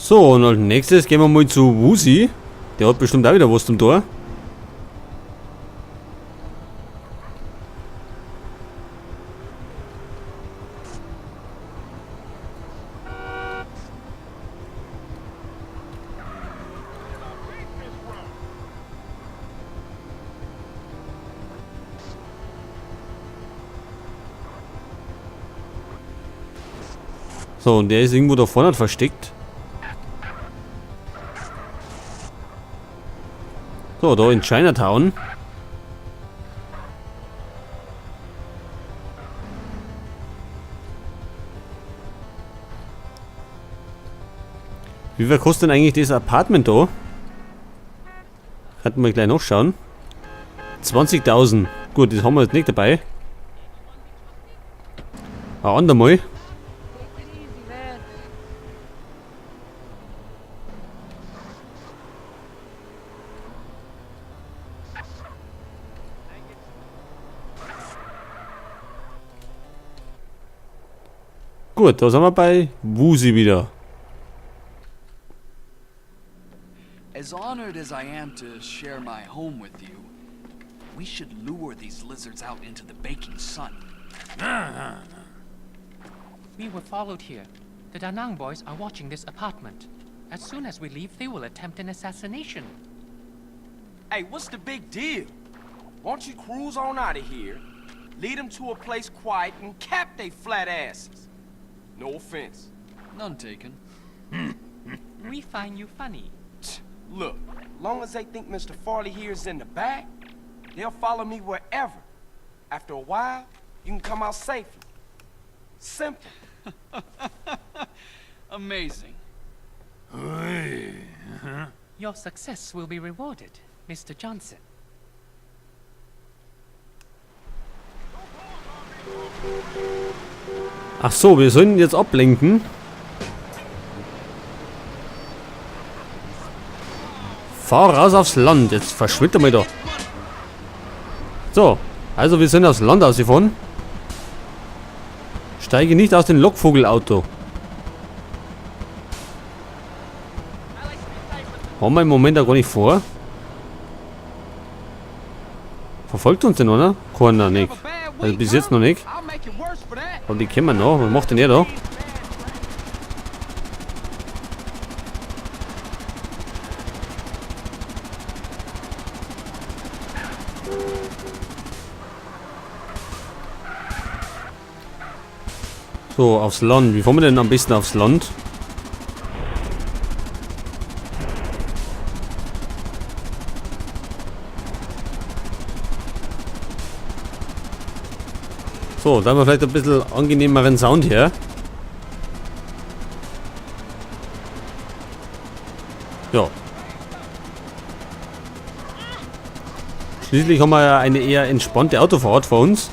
So, und als nächstes gehen wir mal zu Woozie. Der hat bestimmt auch wieder was zum Tor. So, und der ist irgendwo da vorne versteckt. So, da in Chinatown. Wie viel kostet denn eigentlich das Apartment da? Könnten wir gleich nachschauen. 20.000. Gut, das haben wir jetzt nicht dabei. Ein andermal. Gut, da sind wir bei Woozie wieder. As honored as I am to share my home with you, we should lure these lizards out into the baking sun. We were followed here. The Da Nang boys are watching this apartment. As soon as we leave, they will attempt an assassination. Hey, what's the big deal? Won't you cruise on out of here, lead them to a place quiet, and cap they flat asses? No offense. None taken. We find you funny. Look, long as they think Mr. Farley here is in the back, they'll follow me wherever. After a while, you can come out safely. Simple. Amazing. Your success will be rewarded, Mr. Johnson. Ach so, wir sollen jetzt ablenken. Fahr raus aufs Land. Jetzt verschwindet mal da. So, also wir sind aufs Land ausgefahren. Steige nicht aus dem Lockvogelauto. Haben wir im Moment auch gar nicht vor. Verfolgt uns denn, oder? Keiner nicht. Also bis jetzt noch nicht. Aber die kennen wir noch. Was macht denn er da? So, aufs Land. Wie fahren wir denn am besten aufs Land? So, da haben wir vielleicht ein bisschen angenehmeren Sound hier. Ja. Schließlich haben wir ja eine eher entspannte Autofahrt vor uns.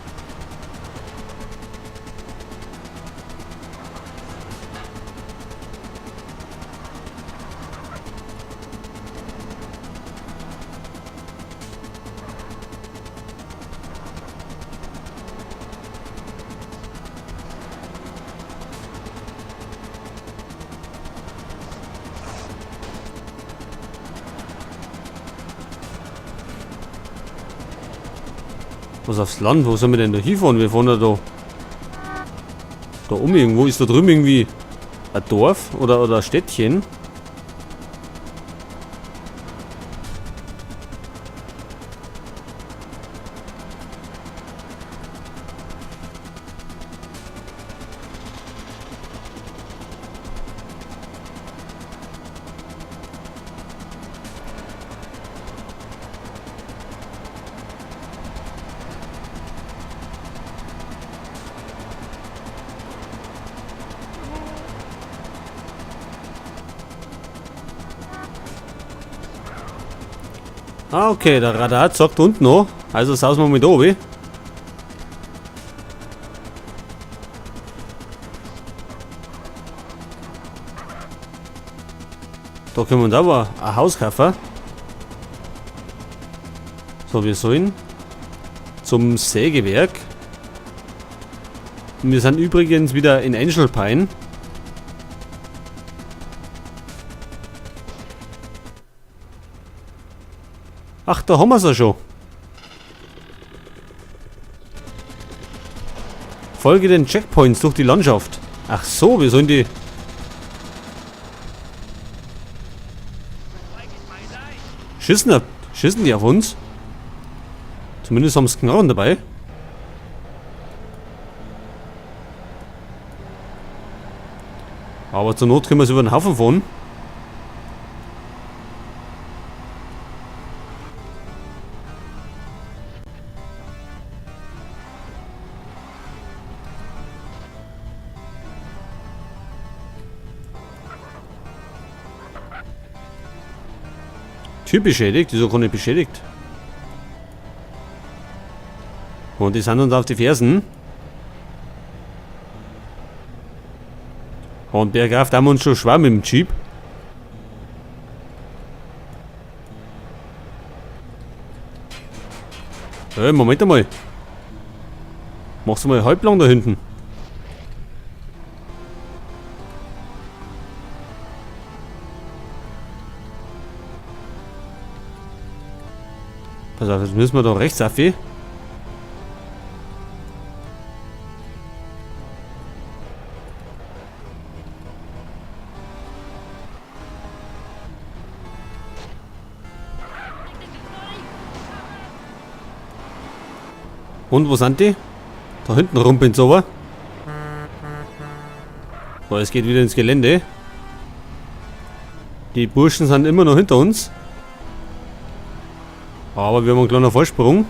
Was aufs Land? Wo sollen wir denn da hinfahren? Wir fahren ja da um irgendwo. Ist da drüben irgendwie ein Dorf oder ein Städtchen? Ah, okay, der Radar zeigt unten noch. Also sausen wir mit oben. Da können wir uns aber ein Haus kaufen. So, wir sollen zum Sägewerk. Und wir sind übrigens wieder in Angel Pine. Ach, da haben wir es ja schon. Folge den Checkpoints durch die Landschaft. Ach so, wir sollen die... Schießen die auf uns? Zumindest haben sie Knarren dabei. Aber zur Not können wir es über den Haufen fahren. Tür beschädigt? Wieso kann ich beschädigt? Und die sind uns auf die Fersen. Und der greift haben wir uns schon schwer mit dem Jeep. Hey, Moment einmal. Machst du mal halblang da hinten. Pass auf, jetzt müssen wir da rechts auf. Und wo sind die? Da hinten rumpeln sie aber. So, es geht wieder ins Gelände. Die Burschen sind immer noch hinter uns. Aber wir haben einen kleinen Vorsprung.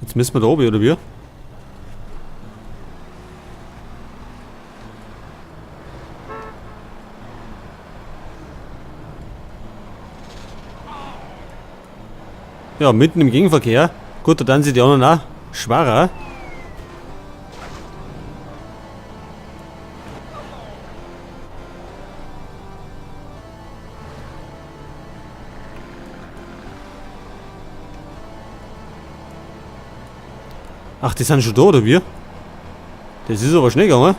Jetzt müssen wir da oben, oder wie? Ja, mitten im Gegenverkehr. Gut, da dann sind die anderen auch schwerer. Ach, die sind schon da, oder wie? Das ist aber schnell gegangen.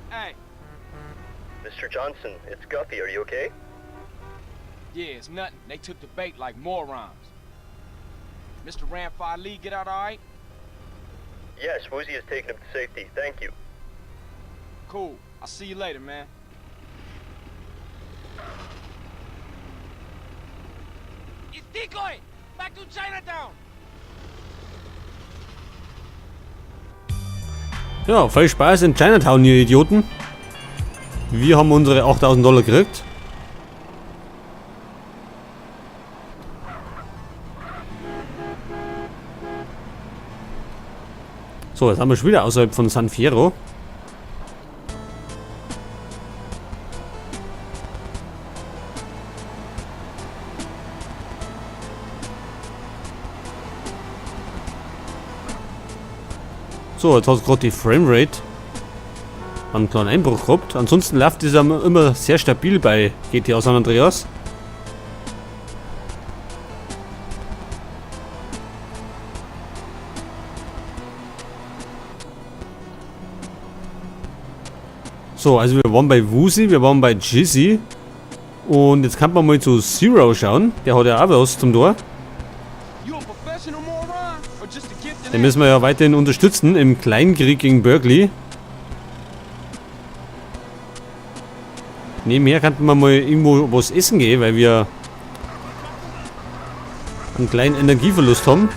Hey. Mr. Johnson, it's Guppy. Are you okay? Yeah, it's nothing. They took the bait like morons. Mr. Ran Fa Li get out all right? Yes, Woozie has taken him to safety. Thank you. Cool. I'll see you later, man. It's decoy! Back to Chinatown! Ja, viel Spaß in Chinatown, ihr Idioten. Wir haben unsere 8000 Dollar gekriegt. So, jetzt haben wir schon wieder außerhalb von San Fierro. So, jetzt hat gerade die Framerate einen kleinen Einbruch gehabt. Ansonsten läuft das immer sehr stabil bei GTA San Andreas. So, also wir waren bei Woozie, wir waren bei Jizzy. Und jetzt kann man mal zu Zero schauen. Der hat ja auch was zum Tor. Den müssen wir ja weiterhin unterstützen im Kleinkrieg gegen Berkeley. Nebenher könnten wir mal irgendwo was essen gehen, weil wir einen kleinen Energieverlust haben.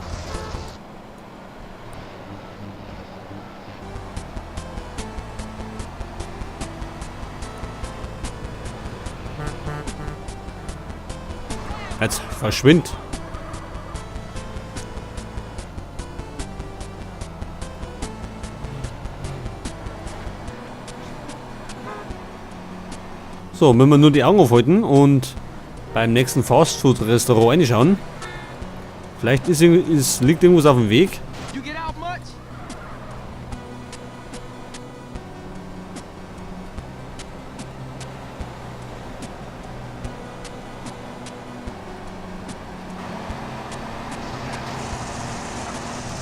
Jetzt verschwind. So, müssen wir nur die Augen aufhalten und beim nächsten Fastfood-Restaurant reinschauen. Vielleicht liegt irgendwas auf dem Weg. You get out much?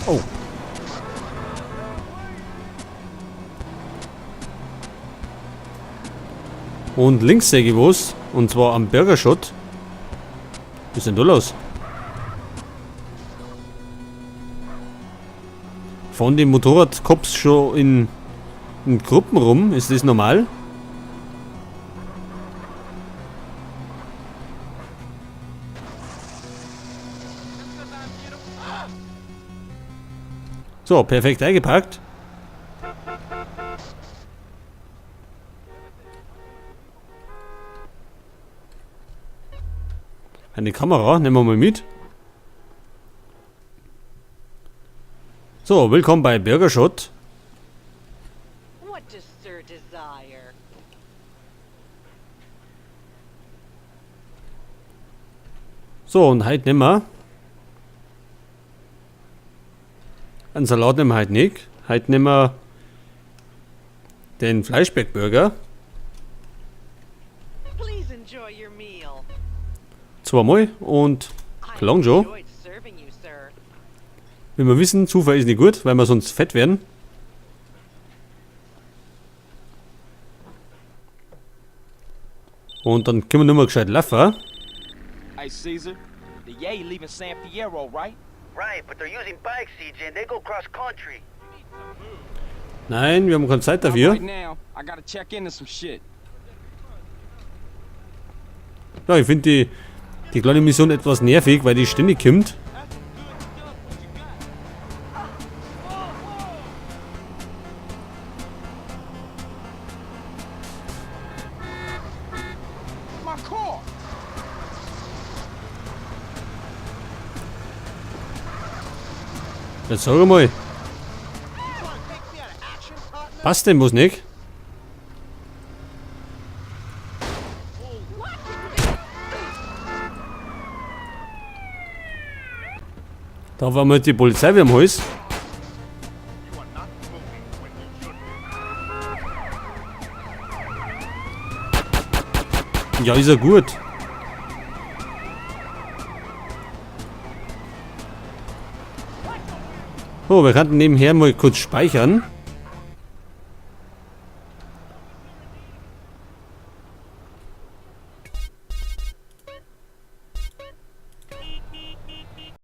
Oh. Und links sehe ich was. Und zwar am Burgershot. Was ist denn da los? Fahren die Motorradcops schon in Gruppen rum? Ist das normal? So, perfekt eingepackt. Eine Kamera, nehmen wir mal mit. So, willkommen bei Burgershot. What does Sir desire? So, und heute nehmen wir einen Salat nehmen wir heute nicht. Heute nehmen wir den Fleischbergburger. Please enjoy your meal. Zweimal und I klang schon. enjoyed serving you, sir. Wie wir wissen, Zufall ist nicht gut, weil wir sonst fett werden. Und dann können wir nur mal gescheit laufen. Hey, Caesar, the Yay leaving San Fierro, right? Right, but they're using bikes, CJ, and they go cross country. Nein, wir haben keine Zeit Not dafür. right now. I gotta check into some shit. Ja, ich find die kleine Mission etwas nervig, weil die ständig kommt. My car! Jetzt sag mal. Passt denn was nicht? Da war mal die Polizei wieder am Hals. Ja, ist ja gut. So, wir könnten nebenher mal kurz speichern.